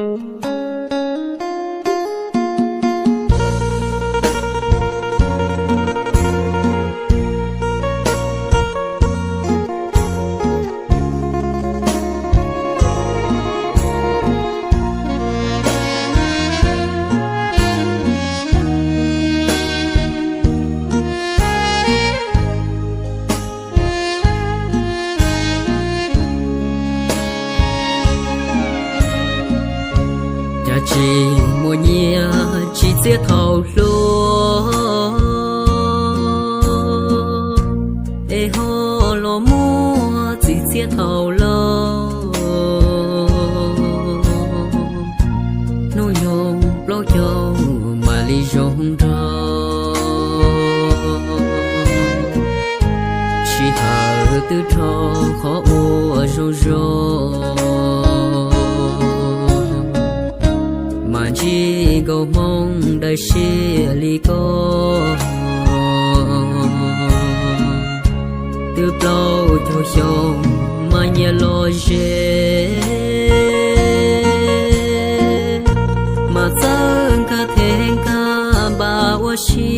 Cas tsis muaj nyiaj tsis txiaj thaum hluas, es ho los muaj txiaj thaum laus. Hnub nyoog plaub caug mam li zoo nraug, sij hawm twb rho qhov uas zoo zoo, mas ntsib nkauj Hmoob daim siab li koj. Twb plaub caug xyoo mas nyias los ze, mas txawj nkag thev nkag npam ua si,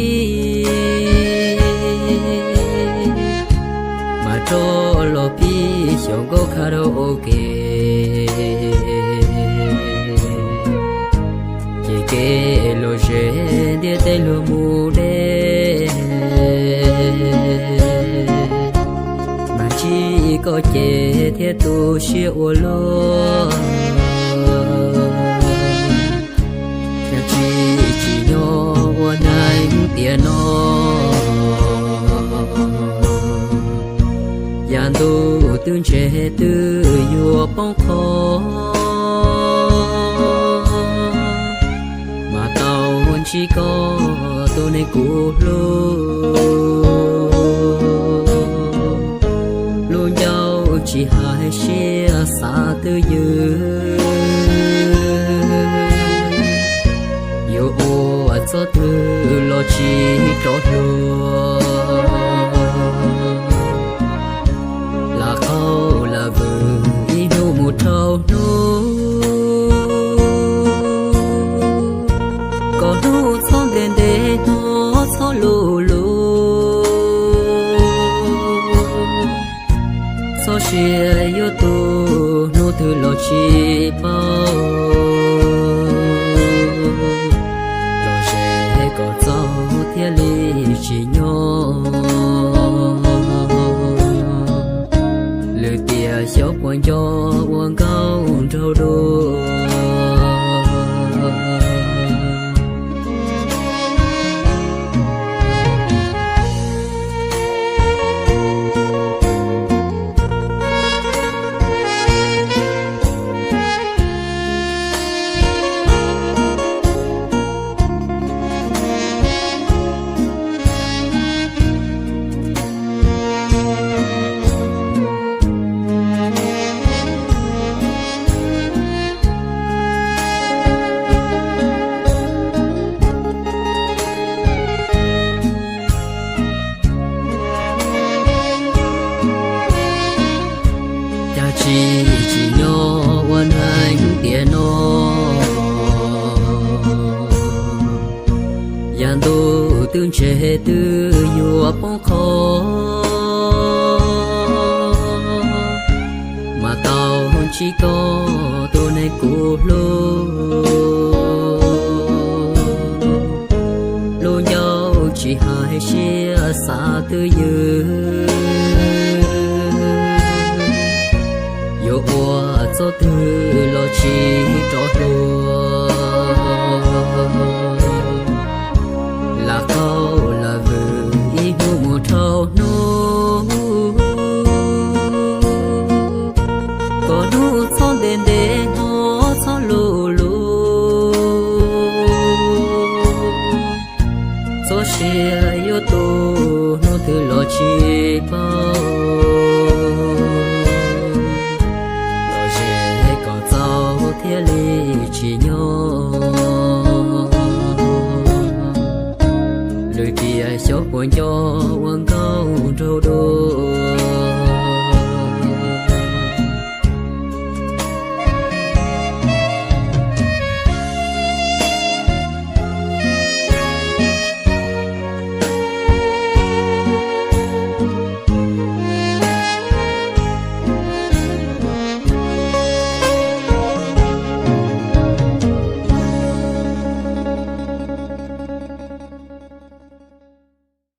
mas rov los pib xyaum nkauj karaoke. Ces kev lom zem ntiaj teb luag mus deb, mas ntsib koj ces thiaj tu siab ua luaj. Cas tsis tsim nyog ua neej tiam no, yav ntuj twb ntse twb yuav poob qho, mas tau ntsib koj tus neeg kuv hlub. Lub ncauj tsis hais siab xav twj ywm, yuav ua txoj twg los tsis rov hluas. Lam qaug lam vwm ib hnub mus dhau hnub, kom hnub txhob ntev ntev hnub txhob luv luv. Txhob sia yuav tu hnub twg los tsis paub, los ze kom txaus thiaj li tsim nyog. Lwm tiam xyov puas nco ua nkauj nraug dua. Cas tsis tsim nyog ua neej tiam no, yav ntuj twb ntse twb yuav poob qho, mas tau ntsib koj tus neeg kuv hlub. Lub ncauj tsis hais siab xav twj ywm, yuav ua txoj twg los tsis rov hluas. Lam qaug lam vwm ib hnub mus dhau hnub, kom hnub txhob ntev ntev hnub txhob luv luv. Txhob sia yuav tu hnub twg los tsis paub.